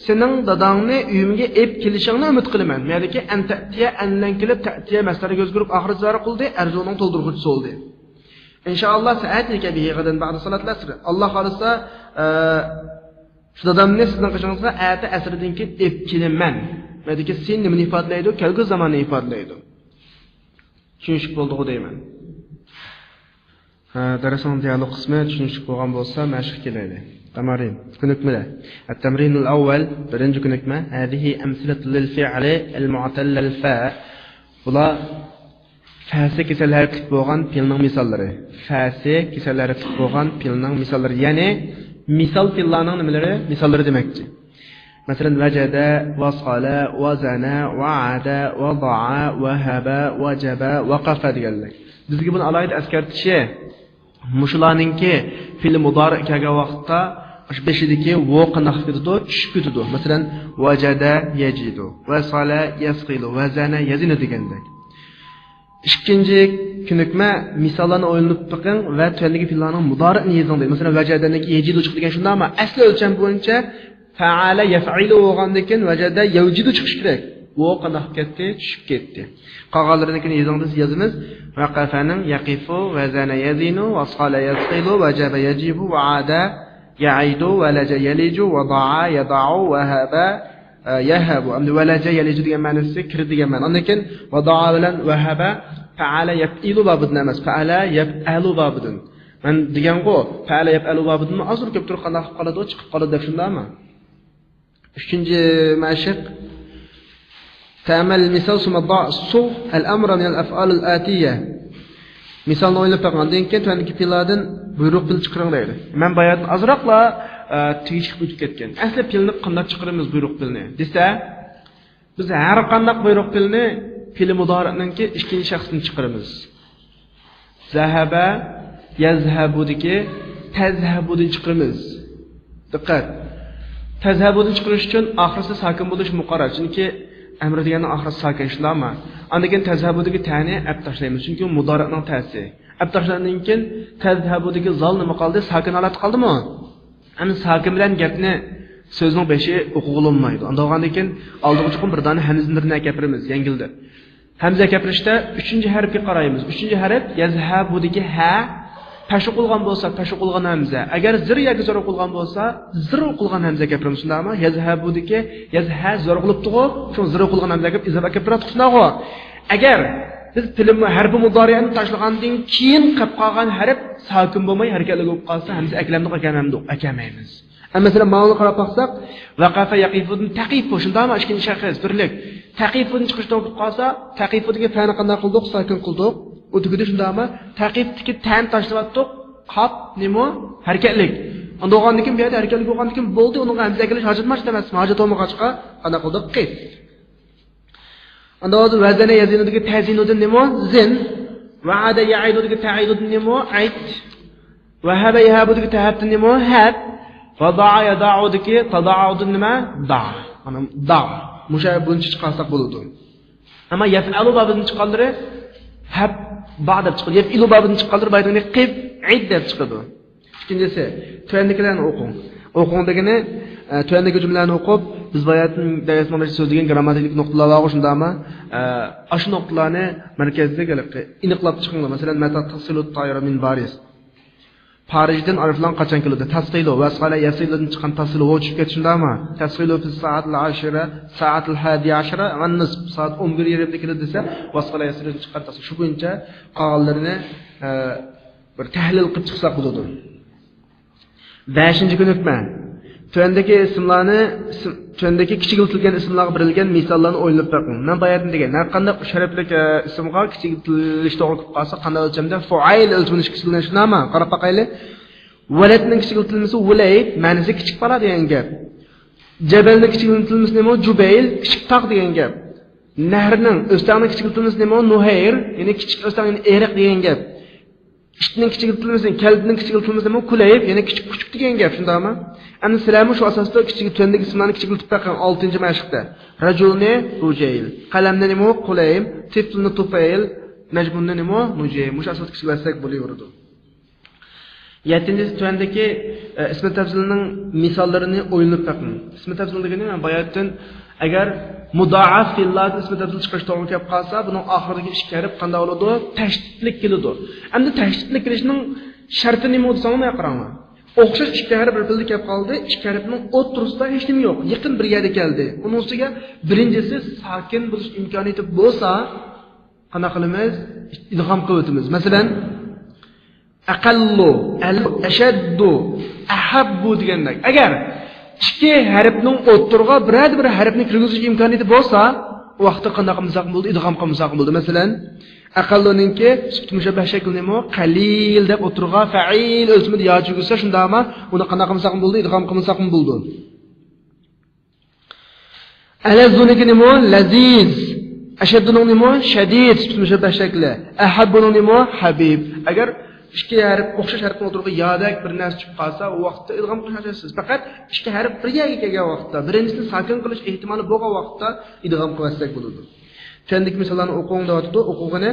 سېنىڭ داداڭنى ئۆيۈمگە ئېلىپ كېلىشىڭنى ئۈمىد قىلىمەن. بۇ يەردىكى ئەن تەتىيە، ئەن بىلەن كېلىپ، تەتىيە مەسدەرگە ئۆزگىرىپ، ئاخىرى جارى قىلدى، ئەرجۇنىڭ تولدۇرغۇچىسى بولدى. ئىنشائاللا سەئەتىكە بىھى غەدەن بەئدە سالاتىل ئەسر. ئاللا خالىسا، ئە، شۇ دادامنى سىزنىڭ قېشىڭىزغا ئەتە ئەسىردىن كېيىن ئېلىپ كېلىمەن. بۇ يەردىكى سىن نېمىنى ئىپادىلەيدۇ؟ كەلگۈسى زاماننى ئىپادىلەيدۇ. چۈشىنىشلىك بولدىغۇ دەيمەن. ھە، دەرسنىڭ دىيالوگ قىسمى چۈشىنىشلىك بولغان بولسا، مەشىققە كېلەيلى. تامارىن، كۆنۈكمىلەر. التمرين الأول، بىرىنچى كۆنۈكمە. هذه أمثلة للفعل المعتل الفاء. بۇلار فەسى كېسەل ھەرپلىك بولغان پېئىلنىڭ مىساللىرى. فەسى كېسەل ھەرپلىك بولغان پېئىلنىڭ مىساللىرى. يەنى مىسال پېئىللارنىڭ نېمىلىرى؟ مىساللىرى دېمەكچى. مەسىلەن، ۋەجەدە، ۋەسالە، ۋەزەنە، ۋەئەدە، ۋەدەئە، ۋەھەبە، ۋەجەبە، ۋەقەفە دېگەنلىك. بىزگە بۇنى ئالاھىدە ئەسكەرتىشى، مۇشۇلارنىڭكى پېئىلى مۇدارىئ كەلگەن ۋاقىتتا، ئاشۇ بېشىدىكى ۋو قانداق كېتىدۇ؟ چۈشۈپ كېتىدۇ. مەسىلەن، ۋەجەدە يەجىدۇ، ۋەسالە يەسقىلۇ، ۋەزەنە يەزىنۇ دېگەندەك. ئىككىنچى كۆنۈكمە، مىساللارنى ئويلىنىپ بېقىڭ ۋە تۆۋەندىكى پېئىللارنىڭ مۇدارىئىنى يېزىڭ دەيدۇ. مەسىلەن، ۋەجەدەنىڭكى يەجىدۇ چىقتى دېگەن شۇنداقمۇ؟ ئەسلى ئۆلچەم بويىچە فەئەلە يەفئىلۇ بولغاندىن كېيىن ۋەجەدە يەۋجىدۇ چىقىشى كېرەك. ۋو قانداق كەتتى؟ چۈشۈپ كەتتى. قالغانلىرىنىڭكىنى يېزىڭ دېسە يازىمىز. ۋەقەفەنىڭ يەقىفۇ، ۋەزەنە يەزىنۇ، ۋەسالە يەسقىلۇ، ۋەجەبە يەجىبۇ، ۋەئەدە يەئىدۇ، ۋەلەجە يەلىجۇ، ۋەدەئە يەدەئۇ، ۋەھەبە، ئە، يەھەبۇ. ئەمدى ۋەلەجە يەلىجۇ دېگەن مەنىسى كىرىدۇ دېگەن مەنە. ئاندىن كېيىن ۋەدەئە بىلەن ۋەھەبە فەئەلە يەفئىلۇ بابىدىن ئەمەس، فەئەلە يەفئەلۇ بابىدىن. مەن دېگەنغۇ، فەئەلە يەفئەلۇ بابىدىنمۇ ئازدۇر كۆپتۇر قانداق قىلىپ قالىدۇ، چىقىپ قالىدۇ دەپ شۇنداقمۇ؟ ئۈچىنچى مەشىق. تەمەل مىسال سۇمە ضع صغ الأمر من الأفعال الآتية. مىسالنى ئويلاپ بېقىڭ، ئاندىن كېيىن تۆۋەندىكى پېئىللاردىن بۇيرۇق پېئىل چىقىرىڭ دەيدۇ. مەن باياتىن ئازراقلا، ئە، تېگىشلىك ئۆتۈپ كەتكەن. ئەسلى پېئىلنى قانداق چىقىرىمىز بۇيرۇق پېئىلنى دېسە، بىز ھەر قانداق بۇيرۇق پېئىلنى پېئىلى مۇدارىئنىڭكى ئىككىنچى شەخسىدىن چىقىرىمىز. زەھەبە، يەزھەبۇدىكى تەزھەبۇدىن چىقىرىمىز. دىققەت! تەزھەبۇدىن چىقىرىش ئۈچۈن ئاخىرسى ساكىن بولۇش مۇقەررەر. چۈنكى ئەمر دېگەننىڭ ئاخىرسى ساكىن، شۇنداقمۇ؟ ئاندىن كېيىن تەزھەبۇدىكى تەنى ئەپ تاشلايمىز. چۈنكى ئۇ مۇدارىئنىڭ تەسى. ئەپ تاشلىغاندىن كېيىن تەزھەبۇدىكى زال نېمە قالدى؟ ساكىن ھالەتتە قالدىمۇ؟ ئەمدى ساكىن بىلەن گەپنى سۆزنىڭ بېشى ئوقۇغىلى بولمايدۇ. ئاندىغاندىن كېيىن ئالدىغا چوقۇم بىر دانە ھەمزىنى ئەكەپ بېرىمىز، يەڭگىلدە. ھەمزە ئەكەپ بېرىشتە ئۈچىنچى ھەرپكە قارايمىز. ئۈچىنچى ھەرپ يەزھەبۇدىكى ھە پەش ئوقۇلغان بولسا، پەش ئوقۇلغان ھەمزە. ئەگەر زىر ياكى زور ئوقۇلغان بولسا، زىر ئوقۇلغان ھەمزە ئەكەپ بېرىمىز. شۇنداقمۇ؟ يەزھەبۇدىكى يەزھە زور ئوقۇلۇپتىغۇ، شۇ زىر ئوقۇلغان ھەمزە ئەكەپ ئىزاپە ئەكەپ بېرىۋاتىدۇ. شۇنداقغۇ؟ ئەگەر بىز پېئىل ھەرپى مۇدارىئنى تاشلىغاندىن كېيىن قېلىپ قالغان ھەرپ ساكىن بولماي ھەرىكەتلىك بولۇپ قالسا، ھەمزە ئەكلەمدۇق، ئەكەلمەمدۇق؟ ئەكەلمەيمىز. ئەمما مەسىلەن، ماۋۇنى قاراپ باقساق، ۋەقەفە يەقىفۇدىن تەقىفۇ، شۇنداقمۇ؟ ئىككىنچى شەخس، بىرلىك. تەقىفۇدىن چىقىرىشنى ئوقۇپ قالسا، تەقىفۇدىكى فەنى قانداق قىلدۇق؟ ساكىن قىلدۇق. ئۇ تۈگىدى، شۇنداقمۇ؟ تەقىفتىكى تەنى تاشلىۋەتتۇق. قاپ نېمە؟ ھەرىكەتلىك. ئاندىن بولغاندىن كېيىن، بۇ يەردە ھەرىكەتلىك بولغاندىن كېيىن بولدى، ئۇنىڭغا ھەمزە ئەكېلىش ھاجەت ئەمەس، ھاجەت بولمىغاچقا قانداق قىلدۇق؟ قىف. ئاندىن ۋەزەنە يەزىنۇدىكى تەزىنۇدىن نېمە؟ زىن. ۋەئەدە يەئىدۇدىكى تەئىدۇدىن نېمە؟ ئەيت. ۋەھەبە يەھەبۇدىكى تەھەبتىن نېمە؟ ھەب. ۋەدەئە يەدەئۇدىكى تەدەئۇدىن نېمە؟ دەئ. مانا دەئ. مۇشۇ بۇنچە چىقارساق بولىدۇ. ئەمما يەفئەلۇ بابىدىن چىققانلىرى ھەب، بەئ دەپ چىقىدۇ. يەفئىلۇ بابىدىن چىققانلىرى بايىدىن قىف، ئەيت دەپ چىقىدۇ. ئىككىنچىسى، تۆۋەندىكىلەرنى ئوقۇڭ. ئوقۇڭ دېگىنى، ئە، تۆۋەندىكى جۈملىلەرنى ئوقۇپ، بىز باياتىن دەرسنىڭ بېشىدا سۆزلىگەن گىرامماتىكىلىق نۇقتىلار بارغۇ، شۇنداقمۇ؟ ئە، ئاشۇ نۇقتىلارنى مەركەزلىك ھېلىقى ئېنىقلاپ چىقىڭلار. مەسىلەن، مەتە تەسىلۇ تايرا مىن بارىس. پارىژدىن ئايروپىلان قاچان كېلىدۇ؟ تەسقىلۇ، ۋەسقالە يەسىلدىن چىققان تەسقىلۇ، ۋو چۈشۈپ كەتتى، شۇنداقمۇ؟ تەسقىلۇ فىس سائەتىل ئاشىرە، سائەتىل ھادىيە ئاشىرە ۋە نىسف، سائەت ئون بىر يېرىمدە كېلىدۇ دېسە، ۋەسقالە يەسىلدىن چىققان تەسقىلۇ. شۇ بويىچە قالغانلىرىنى، ئە، بىر تەھلىل قىلىپ چىقساق بولىدۇ. بەشىنچى كۆنۈكمە. تۆۋەندىكى ئىسىملارنى، ئىسىم، تۆۋەندىكى كىچىكلىتىلگەن ئىسىملارغا بېرىلگەن مىساللارنى ئويلىنىپ بېقىڭ. مەن باياتىن دېگەن، ھەر قانداق ئۈچ ھەرپلىك، ئە، ئىسىمغا كىچىكلىتىلىش توغرا كېلىپ قالسا، قانداق ئۆلچەمدە؟ فۇئەيل ئۆلچىمىنى ئىككىسىدىن شۇنداقمۇ؟ قاراپ باقايلى. ۋەلەدنىڭ كىچىكلىتىلمىسى ۋۇلەيد، مەنىسى كىچىك بالا دېگەن گەپ. جەبەلنىڭ كىچىكلىتىلمىسى نېمە؟ جۇبەيل، كىچىك تاغ دېگەن گەپ. نەھرنىڭ، ئۆستەڭنىڭ كىچىكلىتىلمىسى نېمە؟ نۇھەير، يەنى كىچىك ئۆستەڭ، يەنى ئېرىق دېگەن گەپ. ئىتنىڭ كىچىكلىتىلمىسى، كەلبىنىڭ كىچىكلىتىلمىسى نېمە؟ كۇلەيب، يەنى كىچىك كۈچۈك دېگەن گەپ، شۇنداقمۇ؟ ئەمدى سىلەرمۇ شۇ ئاساستا كىچىك، تۆۋەندىكى ئىسىملارنى كىچىكلىتىپ بېقىڭ. ئالتىنچى مەشىقتە. رەجۇلنى رۇجەيل. قەلەمنى نېمە؟ قۇلەيم. تىفلنى تۇفەيل. نەجمۇننى نېمە؟ نۇجەيم. مۇشۇ ئاساستا كىچىكلەتسەك بولۇۋېرىدۇ. يەتتىنچىسى، تۆۋەندىكى، ئە، ئىسمى تەپزىلنىڭ مىساللىرىنى ئويلىنىپ بېقىڭ. ئىسمى تەپزىل دېگىنى، مەن باياتىن، ئەگەر مۇدائەپ فېئىللاردىن ئىسمى تەپزىل چىقىرىش توغرا كېلىپ قالسا، بۇنىڭ ئاخىرىدىكى ئىككى ھەرپ قانداق بولىدۇ؟ تەشدىدلىك كېلىدۇ. ئەمدى تەشدىدلىك كېلىشنىڭ شەرتى نېمە دېسەڭلار، مانا قاراڭلار. ئوخشاش ئىككى ھەرپ بىر پېئىلدە كېلىپ قالدى، ئىككى ھەرپنىڭ ئوتتۇرىسىدا ھېچنېمە يوق، يېقىن بىر يەردە كەلدى. ئۇنىڭ ئۈستىگە بىرىنچىسى ساكىن بولۇش ئىمكانىيىتى بولسا، قانداق قىلىمىز؟ ئىدغام قىلىۋېتىمىز. مەسىلەن، ئەقەللۇ، ئەل-، ئەشەددۇ، ئەھەببۇ دېگەندەك. ئەگەر ئىككى ھەرپنىڭ ئوتتۇرىغا بىرەر بىر ھەرپنى كىرگۈزۈش ئىمكانىيىتى بولسا، ئۇ ۋاقىتتا قانداق قىلمىساق بولدى؟ ئىدغام قىلمىساق بولدى. مەسىلەن، ئەقەللۇنىڭكى سۈپۈت مۇشەببەھ شەكلى نېمە؟ قەلىل دەپ ئوتتۇرىغا فەئىل ئۆسمىدى يا چۈگۈسە، شۇنداقما ئۇنى قانداق قىلمىساقمۇ بولدى؟ ئىدغام قىلمىساقمۇ بولىدۇ. ئەلەززۇنىڭكى نېمە؟ لەزىز. ئەشەددۇنىڭ نېمە؟ شەدىد، سۈپۈت مۇشەببەھ شەكلى. ئەھەببۇنىڭ نېمە؟ ھەبىب. ئەگەر ئىككى ھەرپ، ئوخشاش ھەرپنىڭ ئوتتۇرىغا يادەك بىر نەرسە چۈشۈپ قالسا، ئۇ ۋاقىتتا ئىدغام قىلىش ھاجەتسىز. پەقەت ئىككى ھەرپ بىر يەرگە كەلگەن ۋاقىتتا، بىرىنچىسىنى ساكىن قىلىش ئېھتىمالى بولغان ۋاقىتتا ئىدغام قىلىۋەتسەك بولىدۇ. تۆۋەندىكى مىساللارنى ئوقۇڭ دەۋاتىدۇ، ئوقۇغىنى.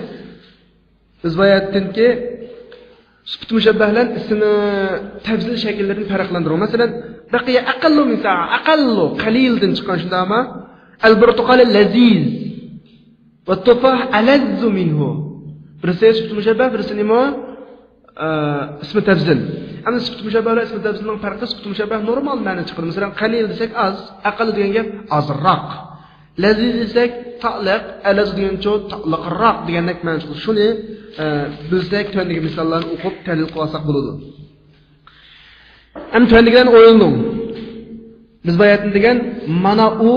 بىز باياتىنكى سۈپۈت مۇشەببەھ بىلەن ئىسمى تەپزىل شەكىللىرىنى پەرقلەندۈرۈڭ. مەسىلەن، بەقىيە ئەقەللۇ مىن سائە، ئەقەللۇ، قەلىلدىن چىققان، شۇنداقمۇ؟ ئەلبۇرتۇقالى لەزىز. ۋەتتۇفاھ ئەلەززۇ مىنھۇ. بىرسى سۈپۈت مۇشەببەھ، بىرسى نېمە؟ ئە، ئىسمى تەپزىل. ئەمدى سۈپۈت مۇشەببەھ بىلەن ئىسمى تەپزىلنىڭ پەرقى، سۈپۈت مۇشەببەھ نورمال مەنە چىقىرىدۇ. مەسىلەن، قەلىل دېسەك ئاز، ئەقەللۇ دېگەن گەپ ئازراق. لەزىز دېسەك تاتلىق، ئەلەززۇ دېگەنچۇ تاتلىقراق دېگەندەك مەنە چىقىدۇ. شۇنى، ئە، بىلسەك، تۆۋەندىكى مىساللارنى ئوقۇپ تەھلىل قىلىۋالساق بولىدۇ. ئەمدى تۆۋەندىكىلەرنى ئويلىنىڭ. بىز باياتىن دېگەن مانا ئۇ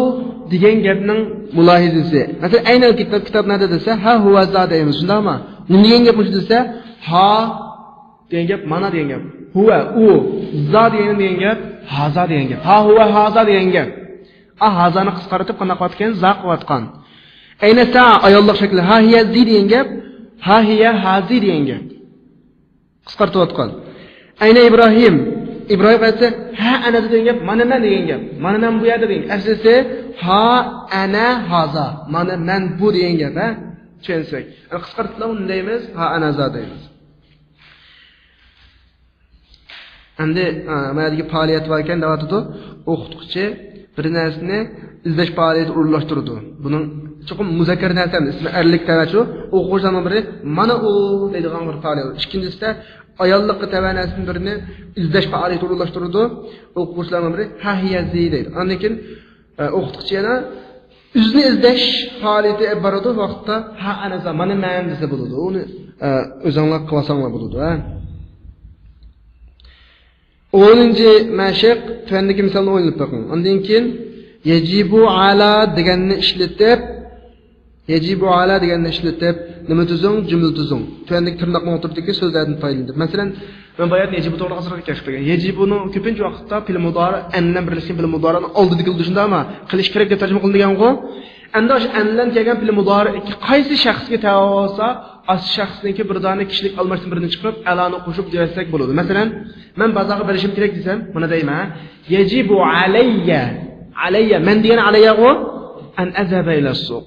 دېگەن گەپنىڭ مۇلاھىزىسى. مەسىلەن، ئەينەل كىتاب، كىتاب نەدە دېسە، ھا ھۇۋە زا دەيمىز، شۇنداقمۇ؟ نېمە دېگەن گەپ مۇشۇ دېسە، ھا دېگەن گەپ، مانا دېگەن گەپ. ھۇۋە، ئۇ. زا دېگەن دېگەن گەپ، ھازا دېگەن گەپ. ھا ھۇۋە ھازا دېگەن گەپ. ئا، ھازانى قىسقارتىپ قانداق قىلىۋاتىدىكەن؟ زا قىلىۋاتقان. ئەينە سا، ئاياللىق شەكلى، ھا ھىيە زى دېگەن گەپ، ھا ھىيە ھازى دېگەن گەپ. قىسقارتىۋاتقان. ئەينە ئىبراھىم. ئىبراھىم قايتسا، ھە ئەنە دېگەن گەپ، مانا مەن دېگەن گەپ. مانا مەن بۇ يەردە دېگەن گەپ. ئەسلىسى، ھا ئەنە ھازا. مانا مەن بۇ دېگەن گەپ، ھە؟ چۈشەنسەك. ئەنە قىسقارتىپلا ئۇنى دەيمىز، ھا ئەنە ھازا دەيمىز. ئەمدى، ئا، مانا يەردىكى پائالىيەت باركەن دەۋاتىدۇ. ئوقۇتقۇچى بىر نەرسىنى ئىزدەش پائالىيىتى ئورۇنلاشتۇرىدۇ. بۇنىڭ چوقۇم مۇزەككەر نەرسە ئەمەس، ئىسمى ئەرلىك تەۋەچۇ. ئوقۇغۇچىلارنىڭ بىرى مانا ئۇ دەيدىغان بىر پائالىيەت. ئىككىنچىسىدە ئاياللىققا تەۋە نەرسىنىڭ بىرىنى ئىزدەش پائالىيىتى ئورۇنلاشتۇرىدۇ. ئوقۇغۇچىلارنىڭ بىرى ھە ھىيە زى دەيدۇ. ئاندىن كېيىن، ئە، ئوقۇتقۇچى يەنە ئۆزىنى ئىزدەش پائالىيىتى ئېلىپ بارىدۇ، ۋاقىتتا ھە ئەنە زا، مانا مەن دېسە بولىدۇ. ئۇنى، ئە، ئۆزۈڭلار قىلىۋالساڭلار بولىدۇ، ھە. ئونىنچى مەشىق، تۆۋەندىكى مىسالنى ئويلىنىپ بېقىڭ. ئاندىن كېيىن يەجىبۇ ئالا دېگەننى ئىشلىتىپ، يەجىبۇ ئالا دېگەننى ئىشلىتىپ، نېمە تۈزۈڭ؟ جۈملە تۈزۈڭ. تۆۋەندىكى تىرناقنىڭ ئوتتۇرىدىكى سۆزلەردىن پايدىلىنىپ. مەسىلەن، مەن باياتىن يەجىبۇ توغرىلىق ئازراق گەپ قىلغان. يەجىبۇنىڭ كۆپىنچە ۋاقىتتا پېئىل مۇدارى ئەن بىلەن بىرلەشكەن پېئىل مۇدارىنىڭ ئالدىدا كېلىدۇ، شۇنداقمۇ؟ قىلىش كېرەك دەپ تەرجىمە قىلىنىدىغانغۇ. ئەمدى ئاشۇ ئەن بىلەن كەلگەن پېئىل مۇدارىكى قايسى شەخسكە تەۋە بولسا، ئاشۇ شەخسنىڭكى بىر دانە كىشىلىك ئالماشتىن بىرىنى چىقىرىپ، ئەلانى قوشۇپ دېيەلسەك بولىدۇ. مەسىلەن، مەن بازارغا بېرىشىم كېرەك دېسەم، مانا دەيمەن، يەجىبۇ ئەلەييە. ئەلەييە، مەن دېگەن ئەلەييەغۇ، ئەن ئەزھەبە ئىلەسسۇق.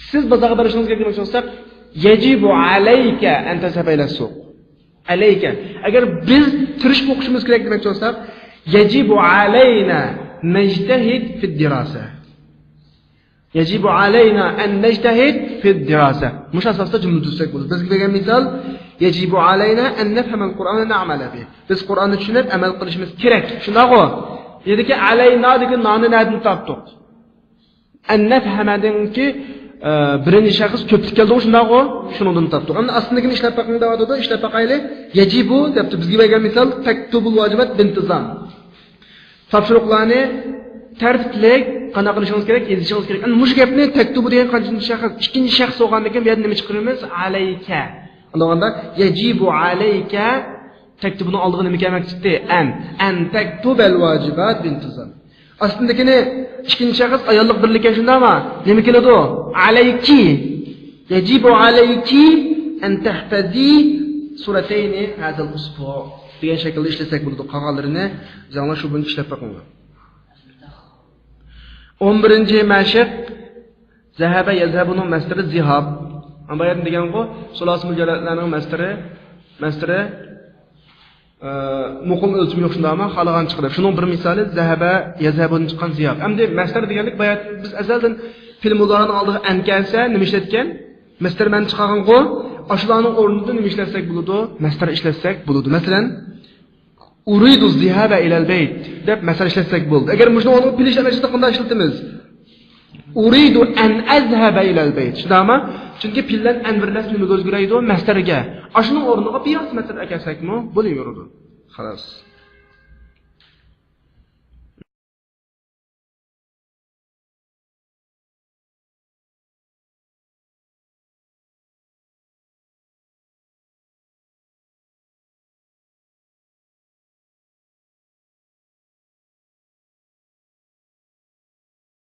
سىز بازارغا بېرىشىڭىز كېرەك دېمەكچى بولساق، يەجىبۇ ئەلەيكە ئەن تەزھەبە ئىلەسسۇق. ئەلەيكە. ئەگەر بىز تىرىشىپ ئوقۇشىمىز كېرەك دېمەكچى بولساق، يەجىبۇ ئەلەينا نەجتەھىد فىددىراسە. يەجىبۇ ئەلەينا ئەن نەجتەھىد فىددىراسە. مۇشۇ ئاساستا جۈملە تۈزسەك بولىدۇ. بىزگە بەرگەن مىسال، يەجىبۇ ئەلەينا ئەن نەفھەمەل قۇرئانە نەئمەلە بىھ. بىز قۇرئاننى چۈشىنىپ ئەمەل قىلىشىمىز كېرەك. شۇنداقغۇ؟ يەنىكى ئەلەينا دېگەن نانى نەدىن تاپتۇق؟ ئەن نەفھەمەدىنكى، ئە، بىرىنچى شەخس كۆپلۈك كەلدىغۇ، شۇنداقغۇ؟ شۇنىڭدىن تاپتۇق. ئەمدى ئاستىدىكىنى ئىشلەپ بېقىڭ دەۋاتىدۇ. ئىشلەپ باقايلى. يەجىبۇ دەپتۇ. بىزگە بەرگەن مىسال، تەكتۇبۇل ۋاجىبات بىنتىزام. تاپشۇرۇقلارنى تەرتىپلىك قانداق قىلىشىڭىز كېرەك؟ يېزىشىڭىز كېرەك. ئەمدى مۇشۇ گەپنى تەكتۇبۇ دېگەن قانچىنچى شەخس؟ ئىككىنچى شەخس بولغاندىن كېيىن بۇ يەردە نېمە چىقىرىمىز؟ ئەلەيكە. ئاندىغاندا يەجىبۇ ئەلەيكە. تەكتۇبىنىڭ ئالدىغا نېمە كەلمەكچى؟ ئەن. ئەن تەكتۇبەل ۋاجىبات بىنتىزام. ئاستىدىكىنى ئىككىنچى شەخس ئاياللىق بىرلىككە، شۇنداقمۇ؟ نېمە كېلىدۇ؟ ئەلەيكى. يەجىبۇ ئەلەيكى ئەن تەھفەزى سورتين هذا الأسبوع دېگەن شەكىلدە ئىشلىسەك بولىدۇ. قالغانلىرىنى ئۆزۈڭلار شۇ بويىچە ئىشلەپ بېقىڭلار. ئون بىرىنچى مەشىق، زەھەبە يەزھەبۇنىڭ مەسدىرى زىھاب. ئەمما بۇ يەردە دېگەنغۇ، سۇلاسىي مۇجەررەدلەرنىڭ مەسدىرى، مەسدىرى، ئە، مۇقىم ئۆلچىمى يوق، شۇنداقمۇ؟ خالىغان چىقىرىپ. شۇنىڭ بىر مىسالى زەھەبە يەزھەبۇدىن چىققان زىھاب. ئەمدى مەسدەر دېگەنلىك بايا بىز ئەزەلدىن پېئىل مۇزارىنىڭ ئالدىغا ئەن كەلسە، نېمە ئىشلەتكەن؟ مەسدەر مەن چىقارغانغۇ، ئاشۇلارنىڭ ئورنىدا نېمە ئىشلەتسەك بولىدۇ؟ مەسدەر ئىشلەتسەك بولىدۇ. مەسىلەن، ئۇرىدۇ زىھابە ئىلەل بەيت دەپ مەسدەر ئىشلەتسەك بولىدۇ. ئەگەر مۇشۇنىڭ ئورنىغا پېئىل ئىشلەتمەكچى بولساق قانداق ئىشلىتىمىز؟ ئۇرىدۇ ئەن ئەزھەبە ئىلەل بەيت. شۇنداقمۇ؟ چۈنكى پېئىل بىلەن ئەن بىرلەشسە نېمىگە ئۆزگىرەيدۇ؟ مەسدەرگە. ئاشۇنىڭ ئورنىغا بىر ياخشى مەسدەر ئەكەلسەكمۇ بولۇۋېرىدۇ. خالاس.